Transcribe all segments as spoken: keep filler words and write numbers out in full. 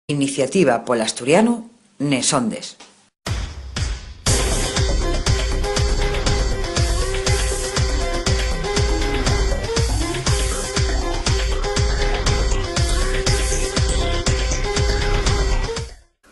Iniciativa pol Asturianu nes Ondes.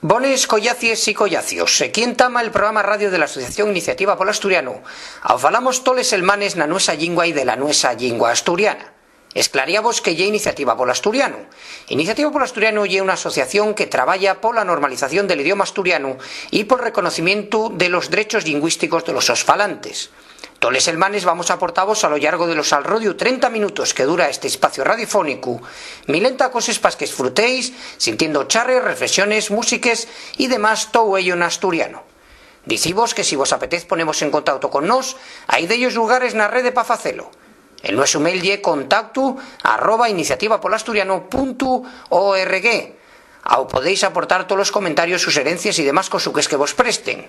Bones collacies y collacios. Equí entama el programa radio de la Asociación Iniciativa pol Asturianu. Ao falamos toles selmanes na nuesa llingua y de la nuesa llingua asturiana. Esclaríavos qué ye Iniciativa pol Asturianu. Iniciativa pol Asturianu ye una asociación que trabaya pola normalización del idioma asturianu y pol reconocimientu de los drechos llingüísticos de los sos falantes. Toles selmanes vamos aportavos a lo llargo de los al rodiu trenta minutos que dura este espacio radiofónicu milenta coses pas qu'esfrutéis, sintiendo charres, reflexones, músiques y demás, tou ello n'asturianu. Dicivos que si vos apetez ponevos en contauto con nós, hai dellos llugares na rede pa facelo. El nuesu mail ye contactu arroba iniciativapolasturianu puntu org. Au podéis aportar tolos comentarios, suxerencies y demás cosuques que vos presten.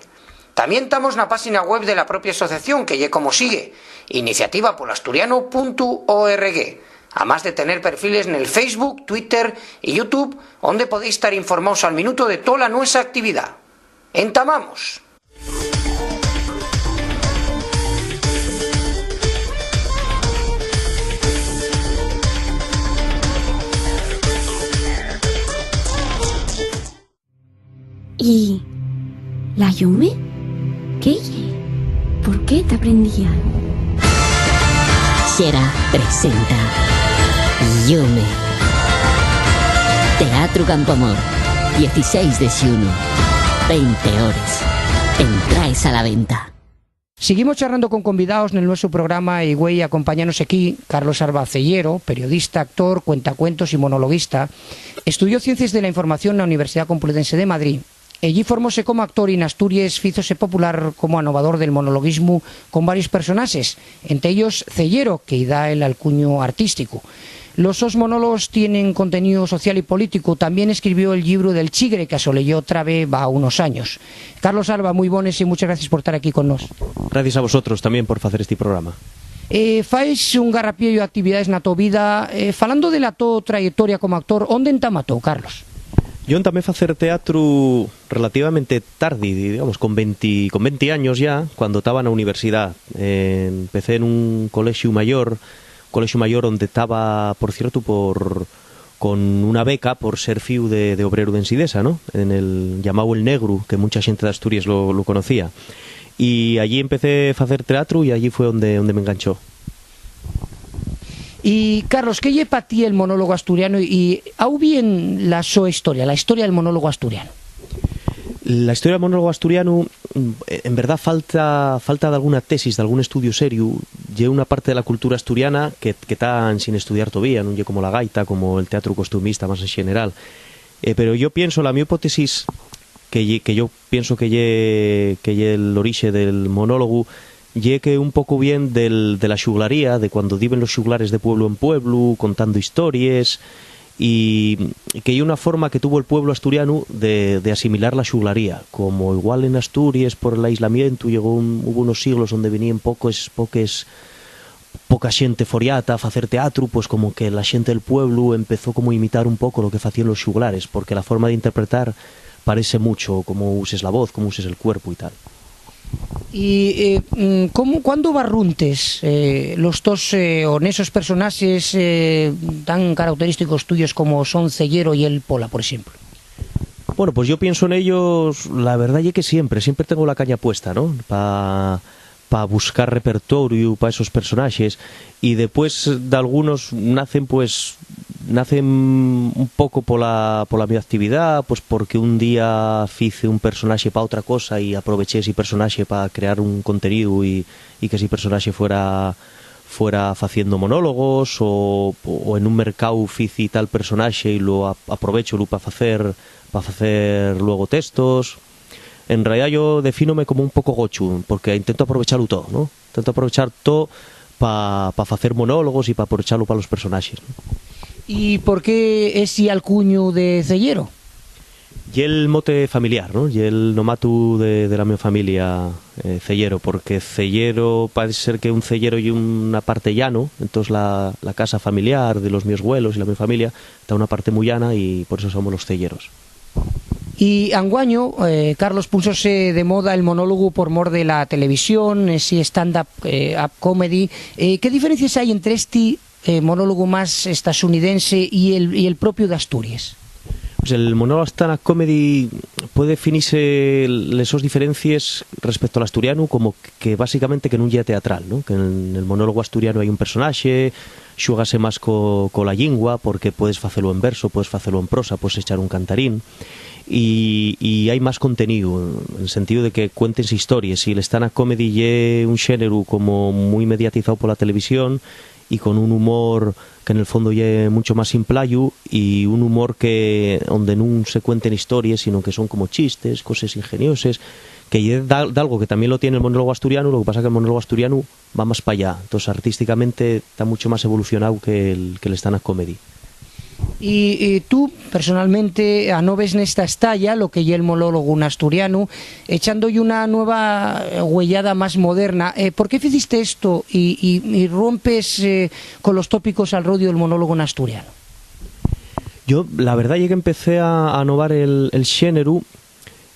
Tamién tamos na páxina web de la propia asociación, que ye como sigue, iniciativapolasturianu puntu org, amás de tener perfiles nel Facebook, Twitter y YouTube, onde podéis tar informaos al minuto de tola nuesa actividá. ¡Entamamos! ¿Y la llume? ¿Qué ye? ¿Por qué ta prendía? Xera presenta Llume. Teatru Campoamor, dieciséis de xunu, veinte hores. Entraes a la venta. Siguimos charrando con convidaos nel nuesu programa y güei acompáñanos equí Carlos Alba Ceyero, periodista, actor, cuentacuentos y monologuista. Estudió Ciencies de la Información na Universidá Complutense de Madrid. Ellí formóse como actor y n'Asturies fízose popular como anovador del monologuismu con varios personaxes, ente ellos Ceyero, que-y da el alcuñu artísticu. Los sos monólogos tienen conteníu social y políticu. Tamién escribió el llibru del Chigre, qu'asoleyó Trabe va unos años. Carlos Alba, mui bones y muchas gracies por tar aquí con nós. Gracias a vosotros también por facer este programa. Eh, faes un garrapiellu d'actividaes na to vida. Eh, falando de la to trayectoria como actor, ¿ónde entama to, Carlos? Yo entamé facer teatru relativamente tardi, digamos, con venti, con venti años ya, cuando taba na universidá. Eh, empecé en un colexiu mayor, colexiu mayor onde taba, por cierto, por, con una beca por ser fíu de, de obreru d'Ensidesa, ¿no? En el llamao El Negru, que mucha xente d'Asturies lo, lo conocía. Y allí empecé a facer teatru y allí fue onde, onde m'enganchó. Y, Carlos, ¿qué ye pa ti el monólogu asturianu? Y, ¿au bien la so historia, la historia del monólogu asturianu? La historia del monólogu asturianu, mm, en verdá falta, falta d'alguna tesis, d'algún estudiu seriu. Ye una parte de la cultura asturiana que, que ta ensin estudiar tovía, nun ye como la gaita, como el teatru costumbrista más en xeneral. Eh, pero yo pienso, la mi hipótesis, que ye, que yo pienso que ye, que ye l'orixe del monólogu, ye que un poco vien del, de la xuglaría, de cuando diben los xuglares de pueblu en pueblu, contando histories, y, y que ye una forma que tuvo el pueblu asturianu de, de asimilar la xuglaría. Como igual en Asturies, por el aislamientu, llegó un, hubo unos siglos onde veníen poques, poques, poca xente foriata a facer teatru, pues como que la xente del pueblu empezó como a imitar un poco lo que facían los xuglares, porque la forma de interpretar parece mucho cómo uses la voz, cómo uses el cuerpo y tal. Y, eh, mm, ¿cómo, cuándo barruntes, eh, los tos, eh, o nesos personaxes, eh, tan característicos tuyos como son Ceyero y el Pola, por exemplo? Bueno, pues yo pienso en ellos, la verdad ye que siempre, siempre tengo la caña puesta, ¿no? Pa, pa buscar repertoriu pa esos personaxes, y depués d'algunos nacen, pues, nacen un poco pola, pola mi actividá, pues porque un día fice un personaxe pa otra cosa y aproveché ese personaxe pa crear un contenido y, y que ese personaxe fuera, fuera faciendo monólogos, o, o en un mercáu fici tal personaxe y lo ap-, aprovécholu pa facer, pa facer luego textos. En realidá yo defínome como un poco gochu, porque intento aprovechalo todo, ¿no? Intento aprovechar todo pa, pa facer monólogos y pa aprovechalo pa los personaxes, ¿no? ¿Y por qué esi alcuñu de Ceyero? Ye el mote familiar, ¿no? Ye el nomatu de, de la mi familia, eh, Ceyero, porque Ceyero, parece ser que un ceyero ye una parte llano, entonces la, la casa familiar de los mios güelos y la mi familia ta una parte muy llana y por eso somos los Ceyeros. Y anguaño, eh, Carlos, púsose de moda el monólogu por mor de la televisión, esi stand-up, eh, up comedy. Eh, ¿qué diferencies hay entre este, eh, monólogu más estasunitense y el, y el propio d'Asturies? Pues el monólogo stand-up comedy puede definise les sos diferencies respecto al asturianu como que básicamente que nun ye teatral, ¿no? Que en el monólogo asturianu hai un personaxe, xúgase más co, cola llingua, porque puedes facelo en verso, puedes facelo en prosa, puedes echar un cantarín, y, y hai más conteníu, en sentido de que cuéntense histories. Y el stand-up comedy ye un xéneru como mui mediatizao pola televisión y con un humor que en el fondo ye mucho más simplayu y un humor que onde nun se cuenten histories, sino que son como chistes, coses ingenioses, que ye dal-, dalgo que también lo tiene el monólogo asturianu, lo que pasa que el monólogo asturianu va más pa allá. Entonces, artísticamente, ta mucho más evolucionáu que el, que el stand-up comedy. Y, y tú, personalmente, anobes nesta estaya lo que ye el monólogu n'asturianu, echando-y una nueva, eh, güeyada más moderna. Eh, ¿por qué ficiste esto y, y, y rompes, eh, con los tópicos al rodio del monólogu n'asturianu? Yo, la verdá ye que empecé a, a anobar el, el xéneru.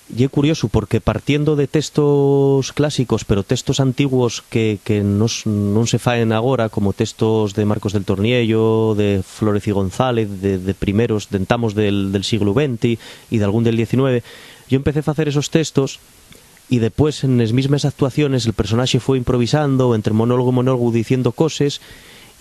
Ye curiosu, porque partiendo de textos clásicos, pero textos antiguos que, que nos, non se faen agora, como textos de Marcos del Torniello, de Flórez y González, de, de primeros, d'entamos del, del siglo venti y d'algún del diecinueve, yo empecé a facer esos textos, y depués, nes mismes actuaciones, el personaxe fue improvisando, entre monólogo y monólogo, diciendo coses,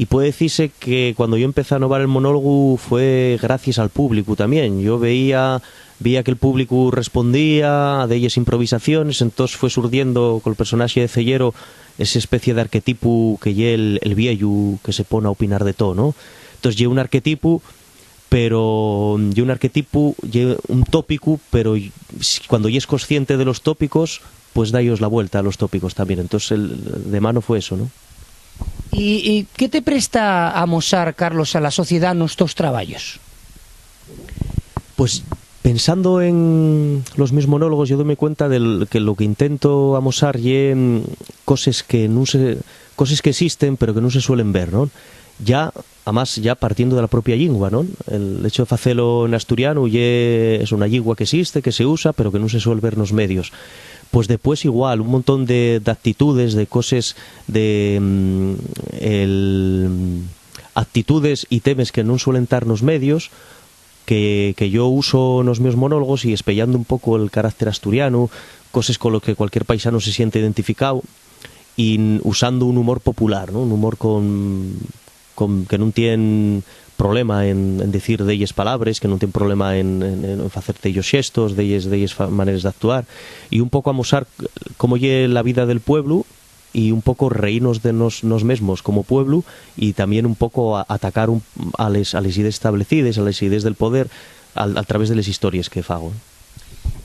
y puede decirse que cuando yo empecé a novar el monólogu fue gracies al públicu tamién. Yo veía, veía que el públicu respondía a delles improvisaciones, entós fue surdiendo col personaxe de Ceyero esa especie d'arquetipu que ye el, el vieyu que se pon a opinar de too, ¿no? Entós ye un arquetipu, pero ye un arquetipu, ye un tópicu, pero y, si, cuando yes consciente de los tópicos, pues da-yos la vuelta a los tópicos tamién. Entós, el, de mano fue eso, ¿no? ¿Y, y qué te presta amosar, Carlos, a la sociedá nos tos trabayos? Pues, pensando en los meus monólogos, yo dome cuenta del que lo que intento amosar ye, mm, coses que nun se, coses que existen, pero que nun se suelen ver, ¿no? Ya, amás, ya partiendo de la propia llingua, ¿no? El hecho de facelo en asturianu ye, es una llingua que existe, que se usa, pero que nun se suel ver nos medios. Pues depués igual, un montón de, d'actitudes, de coses, de, mm, el, actitudes y temes que nun suelen tar nos medios, que, que yo uso nos meus monólogos y espeyando un poco el carácter asturianu, coses con lo que cualquier paisano se siente identificao, y n-, usando un humor popular, ¿no? Un humor con, con, que nun tien problema en, en dicir delles palabres, que nun tien problema en, en, en facer dellos xestos, delles, delles fa-, maneres d'actuar, y un poco amosar cómo ye la vida del pueblu, y un poco reírnos de nos, nos mesmos como pueblu, y tamién un poco a-, atacar un, a les, a les idees establecides, a les idees del poder, al, a través de les histories que fago.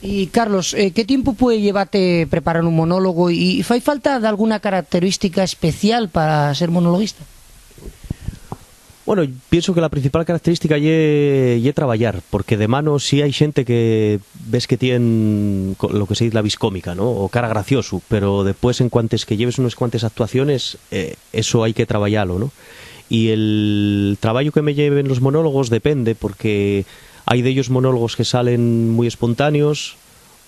Y, Carlos, eh, ¿qué tiempu puede llevate preparar un monólogo? ¿Y, y fai falta dalguna característica especial pa ser monologuista? Bueno, pienso que la principal característica ye, ye trabayar, porque de mano sí hai xente que ves que tien co-, lo que se diz la vis cómica, ¿no? O cara graciosu, pero depués, en cuantes que lleves unes cuantes actuaciones, eh, eso hai que trabayalo, ¿no? Y el trabayu que me lleven los monólogos depende, porque hai dellos monólogos que salen mui espontáneos,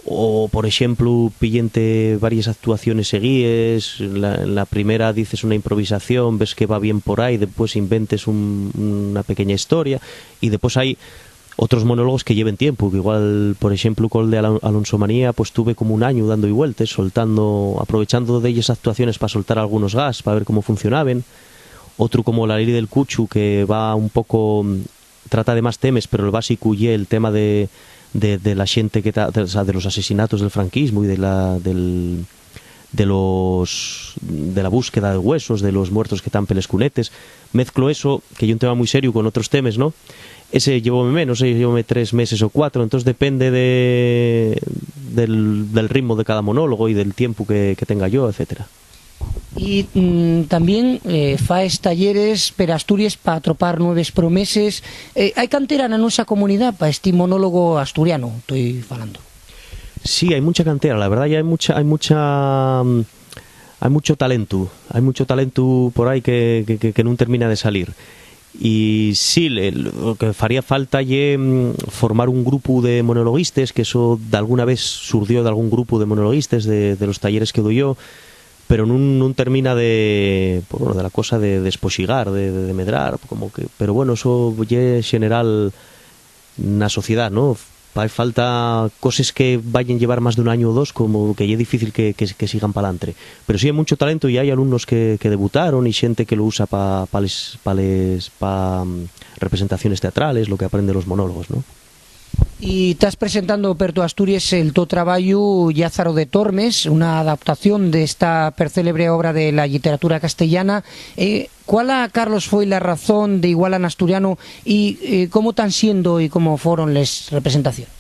o, por exemplu, píllente varias actuaciones seguíes, la, la primera dices una improvisación, ves que va bien por ahí, depués inventes un, una pequeña historia, y depués hai otros monólogos que lleven tiempu, que igual, por exemplu, col de Ala-, Alonsomanía, pues tuve como un añu dando-y vueltes, soltando, aprovechando delles actuaciones pa soltar algunos gas, pa ver cómo funcionaben. Otru como La lei del cuchu, que va un poco, trata de más temes, pero el básicu ye el tema de, de, de la xente que ta-, de, o sea, de los asesinatos del franquismo y de la, del, de los, de la búsqueda de huesos, de los muertos que tán peles cunetes. Mezclo eso, que ye un tema mui seriu, con otros temes, ¿no? Ese llevóme menos, ese llevóme tres meses o cuatro, entós depende de, del, del ritmo de cada monólogo y del tiempu que, que tenga yo, etcétera. Y, mm, tamién, eh, faes talleres per Asturies pa atopar nueves promeses. Eh, ¿hai cantera na nuesa comunidá pa esti monólogo asturianu? Toi falando. Sí, hai mucha cantera, la verdá, ya hai mucha, hai mucha, mm, hai mucho talentu, hai mucho talentu por ahí que, que, que, que nun termina de salir. Y sí, le- lo que faría falta ye, mm, formar un grupu de monologuistes, que eso d'alguna vez surdió d'algún grupu de monologuistes de, de los talleres que doy yo, pero nun, nun termina de, pues, bueno, de la cosa de despoxigar, de, de, de medrar, como que, pero bueno, eso ye xeneral na sociedá, ¿no? Fai falta coses que vayan llevar más d'un añu o dos, como que ye difícil que, que, que sigan p'alantre. Pero sí hai muncho talento y hai alumnos que, que debutaron y xente que lo usa pa, pa les, pa les, pa, mm, representaciones teatrales, lo que aprende los monólogos, ¿no? Y tas presentando per to Asturies el to trabayu Llázaro de Tormes, una adaptación d'esta percélebre obra de la lliteratura castellana. Eh, ¿cuál a Carlos foi la razón de iguala n'asturianu y, eh, cómo tán siendo y cómo foron les representaciones?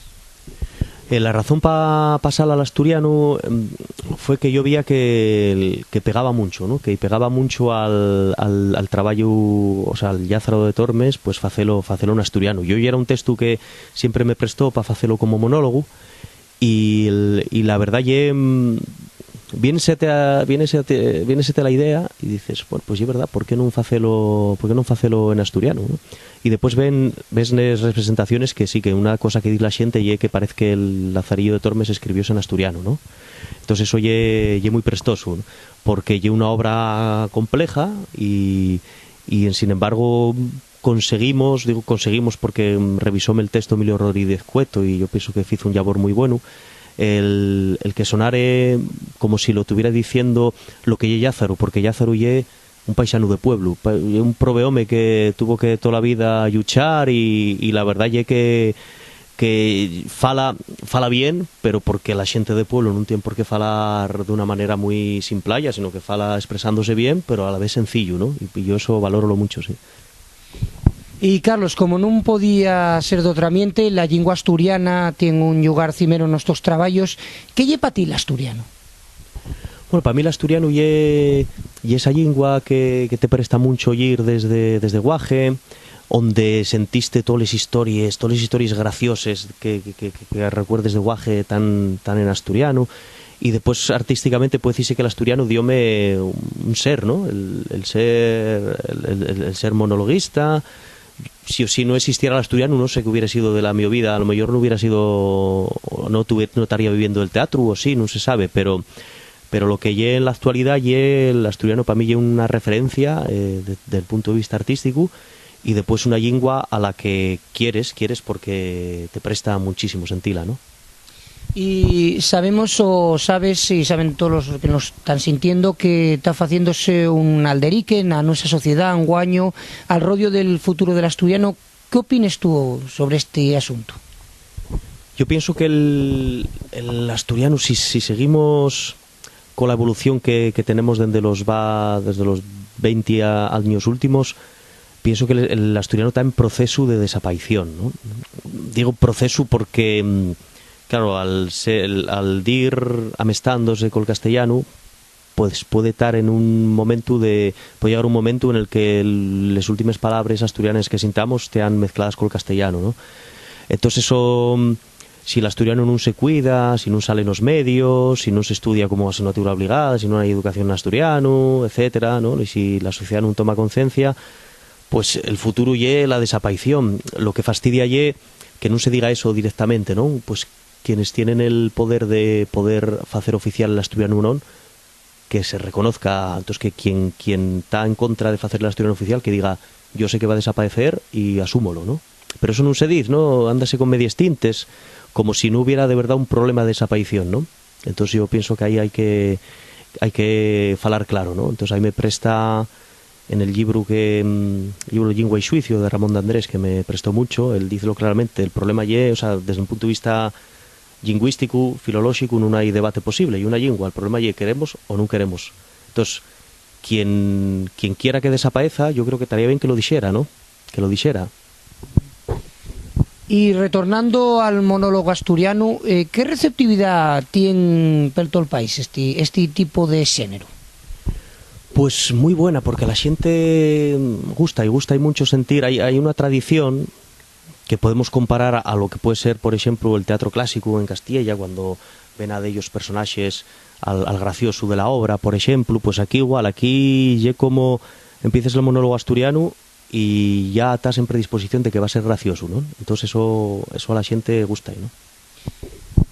Eh, la razón pa pasar al asturianu, em, fue que yo veía que, que pegaba muncho, ¿no? Que pegaba muncho al, al, al trabayu, o sea, al Llázaro de Tormes, pues facelo, facelo en asturianu. Yo ya era un textu que siempre me prestó pa facelo como monólogu y, el- y la verdad ye, em, vienesete a- vienesete, vienesete la idea y dices, bueno, pues ye verdad, ¿por qué non facelo, por qué non facelo en asturianu, ¿no? Y después ven, ves les representaciones que sí, que una cosa que diz la xente ye que parez que el Lazarillo de Tormes escribióse en asturianu, ¿no? Entonces eso ye, ye muy prestoso, ¿no? Porque ye una obra compleja y, y, sin embargo, conseguimos, digo conseguimos porque, mm, revisóme el texto Emilio Rodríguez Cueto y yo pienso que fizo un llabor muy bueno, el, el que sonare como si lo tuviera diciendo lo que ye Llázaro, porque Llázaro ye un paisanu de pueblu, pa- ye un probe home que tuvo que tola vida lluchar y, y la verdá ye que, que fala, fala bien, pero porque la xente de pueblu nun tien por qué falar d'una manera muy simplaya, sino que fala expresándose bien, pero a la vez sencillo, ¿no? Y, y yo eso valórolo mucho, sí. Y, Carlos, como nun podía ser d'otramiente, la llingua asturiana tien un llugar cimero nos tos trabayos. ¿Qué ye pa ti l'asturianu? Bueno, pa mí l'asturianu ye, ye esa llingua que, que te presta muncho oyir desde, desde guaje, onde sentiste toles histories, toles histories gracioses que, que, que, que recuerdes de guaje tan, tan en asturianu. Y después, artísticamente, puede decirse que l'asturianu dióme un ser, ¿no? El, el ser, el, el- el ser monologuista. Si, si no existiera l'asturianu, no sé qué hubiera sido de la mi vida. A lo mejor no hubiera sido, no tuve, no estaría viviendo del teatro, o sí, no se sabe, pero, pero lo que ye en la actualidad ye l'asturianu pa mí ye una referencia, eh, de- del punto de vista artístico, y después una lengua a la que quieres, quieres porque te presta muchísimo sentila, ¿no? Y sabemos, o sabes, y saben todos los que nos están sintiendo, que está haciéndose un alderique na nuestra sociedad, anguaño, al rodio del futuro del asturiano. ¿Qué opines tú sobre este asunto? Yo pienso que el, el asturiano, si, si seguimos con la evolución que, que tenemos desde los, va, desde los veinte a- años últimos, pienso que el, el asturiano está en proceso de desaparición, ¿no? Digo proceso porque, mm, claro, al, ser, al dir amestándose col castellano, pues puede estar en un momento de, puede llegar un momento en el que el- les últimas palabras asturianas que sintamos estean mezcladas col castellano, ¿no? Entonces eso, mm, si l'asturianu nun se cuida, si nun sale nos medios, si nun se estudia como asignatura obligada, si nun hai educación en asturianu, etcétera, ¿no? Y si la sociedad nun toma conciencia, pues el futuro ye la desaparición. Lo que fastidia ye que nun se diga eso directamente, ¿no? Pues quienes tienen el poder de poder facer oficial l'asturianu o non, que se reconozca, entonces que quien, quien ta en contra de facer l'asturianu oficial, que diga, yo sé que va a desaparecer y asúmolo, ¿no? Pero eso nun se diz, ¿no? Ándase con medias tintes, como si no hubiera de verdad un problema de desaparición, ¿no? Entonces yo pienso que ahí hay que, hay que falar claro, ¿no? Entonces ahí me presta en el libro que, mm, libro Llingua y Xuicio de Ramón d'Andrés, que me prestó mucho, él dice claramente, el problema ye, o sea, desde un punto de vista lingüístico, filolóxico, nun hai debate posible, y una llingua, el problema ye queremos o nun queremos. Entonces, quien, quien quiera que desapareza, yo creo que estaría bien que lo dixera, ¿no? Que lo dixera. Y retornando al monólogo asturiano, eh, ¿qué receptividad tien pel tol país este, este tipo de xénero? Pues muy buena, porque a la xente, mm, gusta y gusta y mucho sentir. Hay, hay una tradición que podemos comparar a lo que puede ser, por ejemplo, el teatro clásico en Castilla, cuando ven a dellos personaxes al, al gracioso de la obra, por ejemplo, pues aquí igual, aquí ye como empieces el monólogo asturiano y ya tas en predisposición de que va a ser graciosu, ¿no? Entonces eso, eso a la xente gusta, ¿no?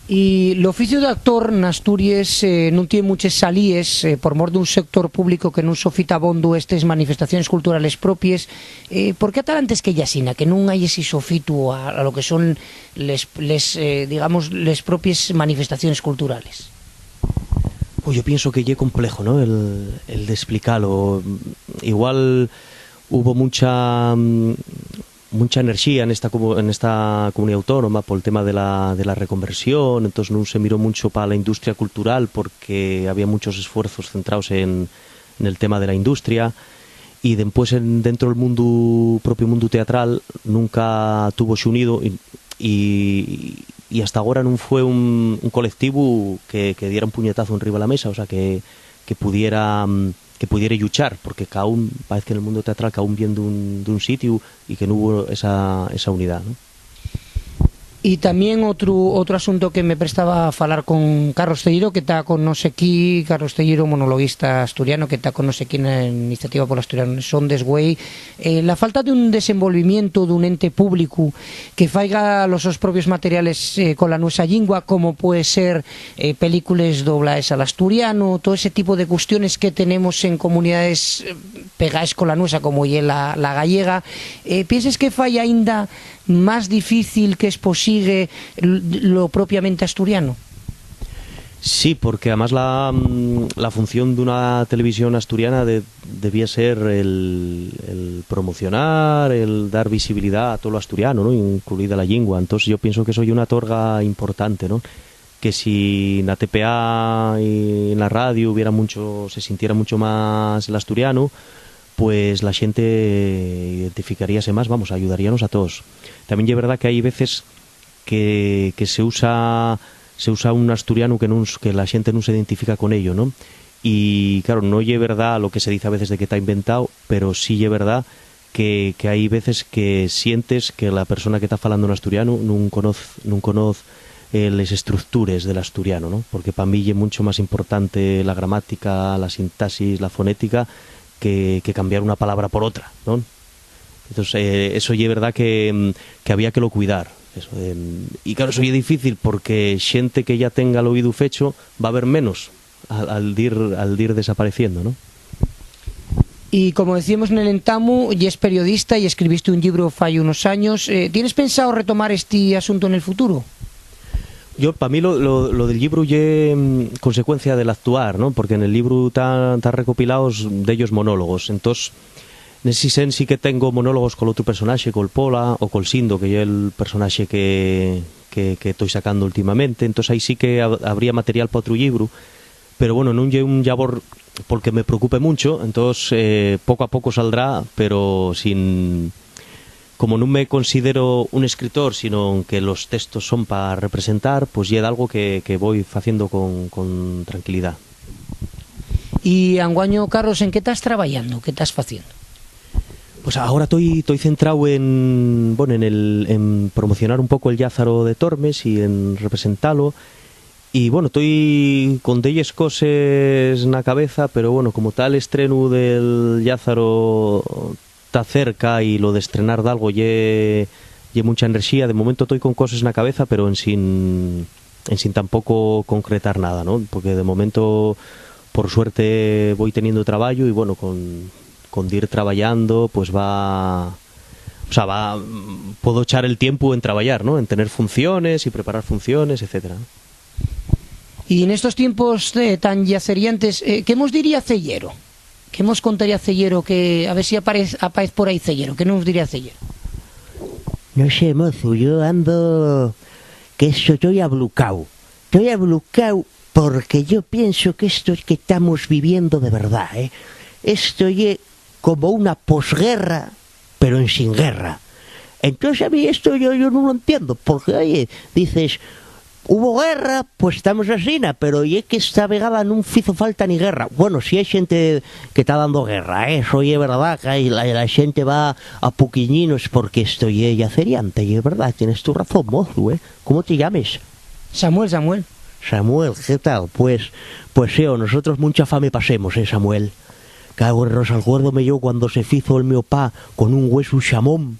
Y l'oficiu d'actor n'Asturies, eh, nun tien munches salíes, eh, por mor d'un sector públicu que nun sofita abondo estes manifestaciones culturales propies. Eh, ¿por qué atalantes que ye asina, que nun hai esi sofitu a, a lo que son les, les, eh, digamos, les propies manifestaciones culturales? Pues yo pienso que ye complejo, ¿no? El, el d'esplicalo. Igual hubo mucha, mm, mucha enerxía nesta comu-, nesta comunidá autónoma pol tema de la, de la reconversión, entós nun se miró muncho pa la industria cultural porque había munchos esfuerzos centraos en, nel tema de la industria, y dempués en, dentro del mundu, propio mundu teatral, nunca tuvo xunido y, y, y hasta agora nun fue un, un colectivu que, que diera un puñetazu enriba la mesa, o sea, que, que pudiera, mm, que pudiere lluchar, porque caún, parece que en el mundo teatral caún vien d'un, d'un sitiu y que nun hubo esa, esa unidá, ¿no? Y tamién otru, otru asunto que me prestaba falar con Carlos Tellero, que ta con nos equí, Carlos Tellero, monologuista asturiano, que ta con nos equí na Iniciativa pol Asturianu Sondes, güei, eh, la falta d'un desenvolvimientu d'un ente públicu que faiga los sos propios materiales, eh, con la nuesa llingua, como puede ser, eh, películes doblaes al asturiano, todo ese tipo de custiones que tenemos en comunidades, eh, pegaes con la nuesa, como ye la, la gallega. Eh, pienses que fai aínda más difícil que esposigue l-, lo propiamente asturiano? Sí, porque además la, mm, la función d'una televisión asturiana de-, debía ser el, el promocionar, el dar visibilidá a tolo asturiano, ¿no? Incluida la llingua. Entós, yo pienso que eso ye una torga importante, ¿no? Que si na T P A y na radio hubiera muncho, se sintiera muncho más l'asturianu, pues la xente identificaríase más, vamos, ayudaríanos a toos. Tamién ye verdá que hai veces que, que se usa, se usa un asturianu que nun s-, que la xente nun se identifica con ello, ¿no? Y, claro, no ye verdá lo que se dice a veces de que ta inventao, pero sí ye verdá que, que hai veces que sientes que la persona que ta falando n'asturianu nun conoz, nun conoz, eh, les estructures del asturianu, ¿no? Porque pa mí ye muncho más importante la gramática, la sintaxis, la fonética, que, que cambiar una palabra por otra, ¿no? Entonces, eh, eso ye verdá que, mm, que había que lo cuidar. Eso, em, y claro, eso ye difícil porque xente que ya tenga l'oídu fecho va a haber menos al, al dir, al dir desapareciendo, ¿no? Y como decíamos nel entamu, yes periodista y escribiste un llibru fai unos años. Eh, ¿tienes pensao retomar esti asuntu nel futuro? Yo, pa mí lo, lo, lo del llibru ye, mm, consecuencia del actuar, ¿no? Porque nel llibru ta, ta recopilaos dellos monólogos. Entós, nesi sensi que tengo monólogos col otru personaxe, col Pola o col Sindo, que ye el personaxe que, que, que toi sacando últimamente. Entós, ahí sí que hab-, habría material pa otru llibru. Pero, bueno, nun ye un llabor pol que me preocupe muncho, entós, eh, poco a poco saldrá, pero sin, como nun me considero un escritor, sino que los textos son pa representar, pues ye dalgo que, que voi faciendo con, con tranquilidá. Y anguaño, Carlos, ¿en qué tas trabayando? ¿Qué tas faciendo? Pues agora toi, toi centrao en, bueno, en el, en promocionar un poco el Llázaro de Tormes y en representalo. Y, bueno, toi con delles coses na cabeza, pero, bueno, como ta l'estrenu del Llázaro ta cerca y lo d'estrenar dalgo ye, ye muncha enerxía, de momento toi con coses na cabeza, pero ensin, ensin tampoco concretar nada, ¿no? Porque de momento, por suerte, voi teniendo trabayu y, bueno, con, con dir trabayando, pues va, o sea, va, puedo echar el tiempu en trabayar, ¿no? En tener funciones y preparar funciones, etcétera. Y nestos tiempos, eh, tan llaceriantes, eh, ¿qué mos diría Ceyero? ¿Qué mos contaría Ceyero? Que, a ver si aparez, aparez por ahí Ceyero. ¿Qué nos diría Ceyero? No sé, mozu, yo ando que esto, toi ablucao. Toi ablucao porque yo pienso que esto es que estamos viviendo de verdad, ¿eh? Esto ye como una posguerra, pero ensin guerra. Entonces a mí esto yo, yo nun lo entiendo, porque, oye, dices, hubo guerra, pues estamos asina, pero ye que esta vegada nun fizo falta ni guerra. Bueno, si hai xente que ta dando guerra, ¿eh? Eso ye verdad, que hai, la, la xente va a puquiñinos, porque esto ye llaceriante, ye verdad, tienes tu razón, mozu, ¿eh? ¿Cómo te llames? Samuel, Samuel. Samuel, ¿qué tal? Pues, pues, eo, nosotros muncha fame pasemos, ¿eh, Samuel? Claro, Rosa, alcuérdome yo cuando se fizo el mio pa con un güesu xamón.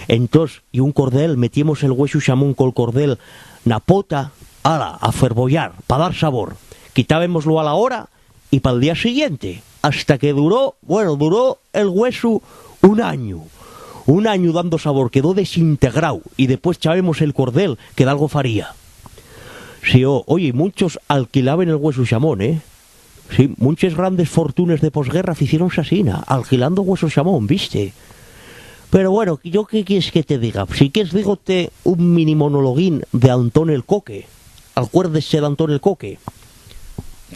Entós, y un cordel, metiemos el güesu xamón col cordel na pota, ala, a ferboyar, pa dar sabor. Quitábemoslo a la hora y pal día siguiente, hasta que duró, bueno, duró el güesu un añu. Un añu dando sabor, quedó desintegrao, y depués chabemos el cordel, que dalgo faría. Sí, o-, oye, munchos alquilaben el güesu xamón, ¿eh? Sí, munches grandes fortunes de posguerra ficiéronse asina, alquilando güesu xamón, ¿viste? Pero bueno, ¿yo qué quieres que te diga? Si quieres, dígote un mini monologuín de Antón el Coque. Alcuérdese de Antón el Coque.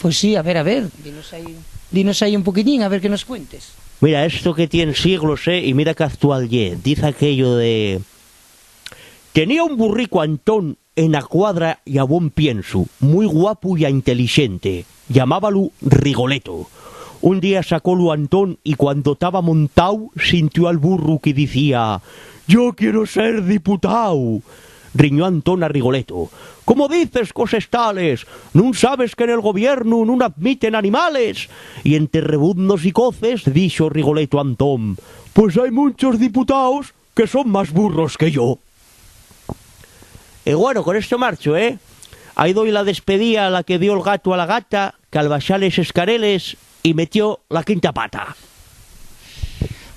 Pues sí, a ver, a ver, dinos ahí, dinos ahí un poquitín, a ver qué nos cuentes. Mira, esto que tien siglos, eh, y mira qué actual ye. Diz aquello de: "Tenía un burrico Antón ena cuadra y a bon piensu, mui guapu y a intelixente. Llamábalu Rigoleto. Un día sacólu Antón y cuando taba montáu, sintió al burru que dicía: 'Yo quiero ser diputao'". Riñó Antón a Rigoleto: "¿Cómo dices coses tales? ¿Nun sabes que nel gobiernu nun admiten animales?". Y ente rebuznos y coces, dixo Rigoleto a Antón: "Pues hai munchos diputaos que son más burros que yo". E bueno, con esto marcho, ¿eh? Ahí doy la despedía a la que dio el gato a la gata, que al baixar les escareles y metió la quinta pata.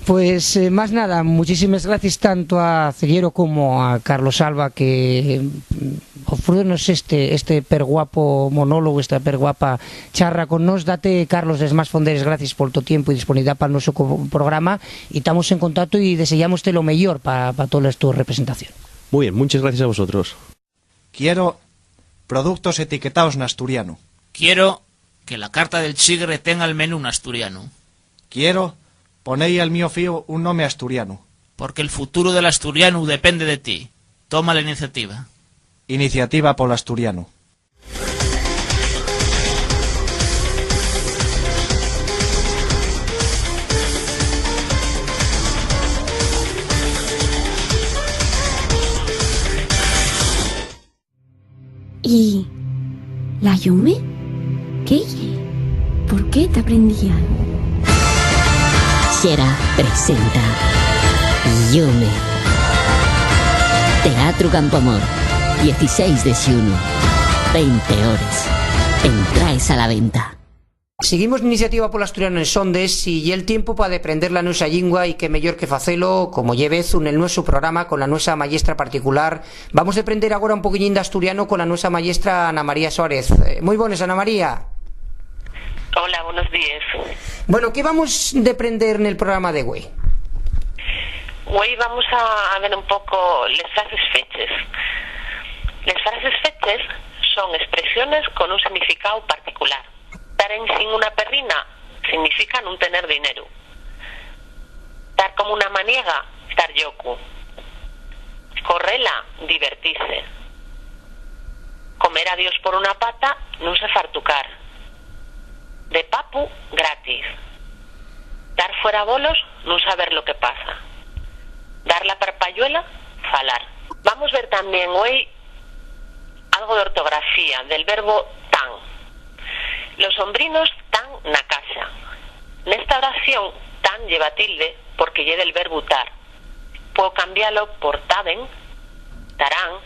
Pues, eh, más nada, muchísimes gracies tanto a Ceguero como a Carlos Alba que, mm, ofrécenos este, este perguapo monólogo, esta perguapa charra con nos. Date, Carlos, les más fonderes gracies por tu tiempo y disponibilidad pa'l nuesu co-, programa, y tamos en contacto y deseyámoste lo meyor pa, pa toles tus representaciones. Muy bien, muchas gracias a vosotros. Quiero productos etiquetaos n'asturianu. Quiero que la carta del chigre tenga el menú n'asturianu. Quiero poné-y al mio fíu un nome asturianu. Porque el futuru del asturianu depende de ti. Toma la iniciativa. Iniciativa pol asturianu. ¿Y la Yume? ¿Qué ye? ¿Por qué ta prendía? Xera presenta Yume. Teatru Campoamor, dieciséis de xunu, venti hores. Entraes a la venta. Siguimos n'Iniciativa pol Asturianu en Sondes, y ye'l tiempu pa deprender la nuesa llingua, y qué meyor que facelo, como ye vezu, nel nuesu programa con la nuesa mayestra particular. Vamos deprender agora un poquiñín d'asturianu con la nuesa mayestra Ana María Suárez. Eh, mui bones, Ana María. Hola, buenos días. Bueno, ¿qué vamos deprender nel programa de güei? Güei vamos a, a ver un poco les frases feches. Les frases feches son expresiones con un significáu particular. Tar ensin una perrina significa nun tener dineru. Tar como una maniega, tar llocu. Correla, divertise. Comer a Dios por una pata, nun se fartucar. De papu, gratis. Tar fuera bolos, nun saber lo que pasa. Dar la parpayuela, falar. Vamos ver tamién güei algo d'ortografía del verbo tan. Los hombrinos tan na casa. Nesta oración, tan lleva tilde porque ye del verbu tar. Puedo cambialo por taben, tarán,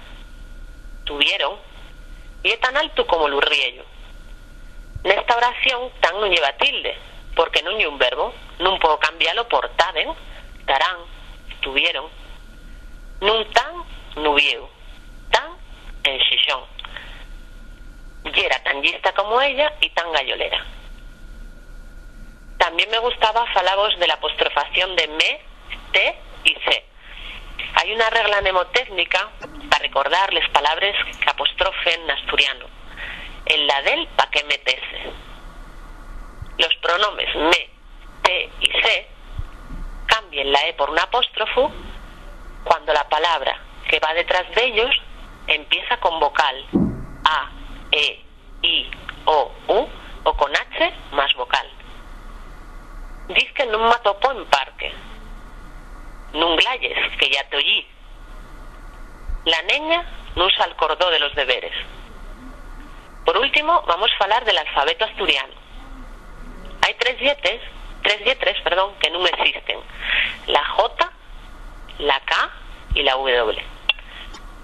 tuvieron. Ye tan altu como l'urriellu. Nesta oración, tan nun lleva tilde, porque nun ye un verbo. Nun puedo cambialo por taben, tarán, tuvieron. Nun tan n'Uviéu, tan en Xixón. Yera tan llista como ella y tan gayolera. Tamién me gustaba falavos de l'apostrofación de me, te y ce. Hai una regla mnemotécnica pa recordar les palabres qu'apostrofen n'asturianu, el la del pa qué metese. Los pronomes me, te y ce cambien la e por un apóstrofu cuando la palabra que va detrás d'ellos empieza con vocal a, e, i, o, u, o con h más vocal. Diz que nun m'atopo en parque. Nun glayes, que ya te oyí. La neña nun s'alcordó de los deberes. Por último, vamos falar del alfabetu asturianu. Hai tres lletres Tres lletres, perdón, que nun esisten: la J, la K y la W.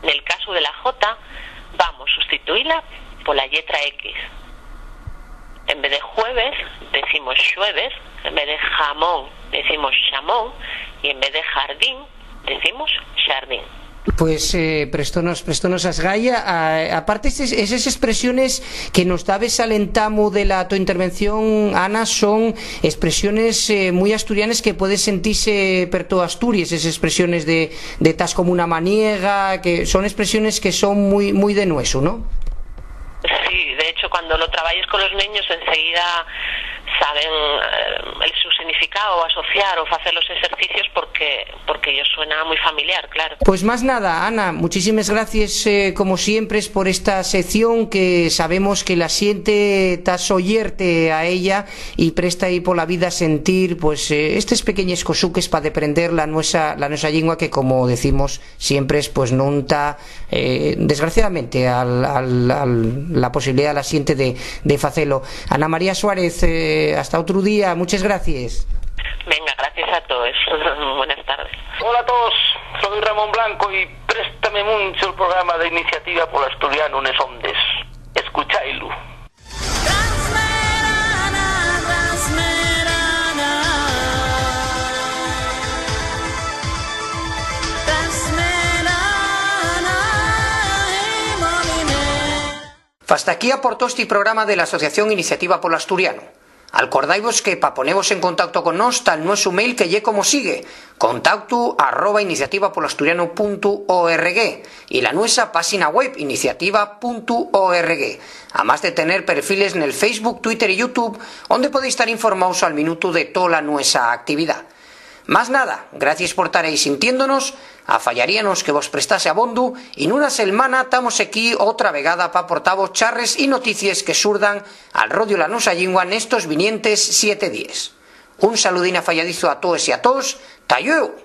Nel casu de la J, vamos sustituíla pola lletra X. En vez de jueves, decimos xueves, en vez de jamón, decimos xamón, y en vez de jardín, decimos xardín. Pues, eh, prestónos, prestónos as gaya. A-, aparte, eses, eses espresiones que nos dabes al entamu de la to intervención, Ana, son espresiones, eh, mui asturianes que puedes sentise per to Asturies, eses espresiones de, de tas como una maniega, que son espresiones que son mui, mui de nuesu, ¿no? Sí, de hecho, cuando lo trabayes con los neños, enseguida saben, eh, el su significado, o asociar o facer los ejercicios porque, porque ellos suena muy familiar, claro. Pues más nada, Ana, muchísimes gracies, eh, como siempre, por esta sección que sabemos que la xente ta soyerte a ella y presta ahí por la vida sentir, pues, eh, estes pequeñes cosuques pa deprender la nuesa, la nuesa llingua que, como decimos siempre, pues, nun ta, eh, desgraciadamente, al, al, al, la posibilidad de la xente de, de facelo. Ana María Suárez, eh, hasta otru día, muchas gracias. Venga, gracias a todos. Buenas tardes. Hola a todos, soy Ramón Blanco y préstame muncho el programa de Iniciativa por l'Asturianu nes ondes. Escuchailu. Transmerana, transmerana, transmerana, en movimiento. Fasta aquí aportó esti programa de l'Asociación Iniciativa pol Asturianu. Alcordaivos que pa ponevos en contacto con nós ta'l nuesu mail que ye como sigue: contactu arroba iniciativa pol asturianu puntu org y la nuesa páxina web iniciativa puntu org, amás de tener perfiles nel Facebook, Twitter y YouTube, onde podéis tar informaos al minutu de tola nuesa actividá. Más nada, gracies por tar ehí sintiéndonos, afallaríanos que vos prestase abondu, y nuna selmana tamos equí otra vegada pa aportavos charres y noticies que surdan al rodio la nusa llingua nestos vinientes siete díes. Un saludín afayadizu a toes y a toos, ta llueu.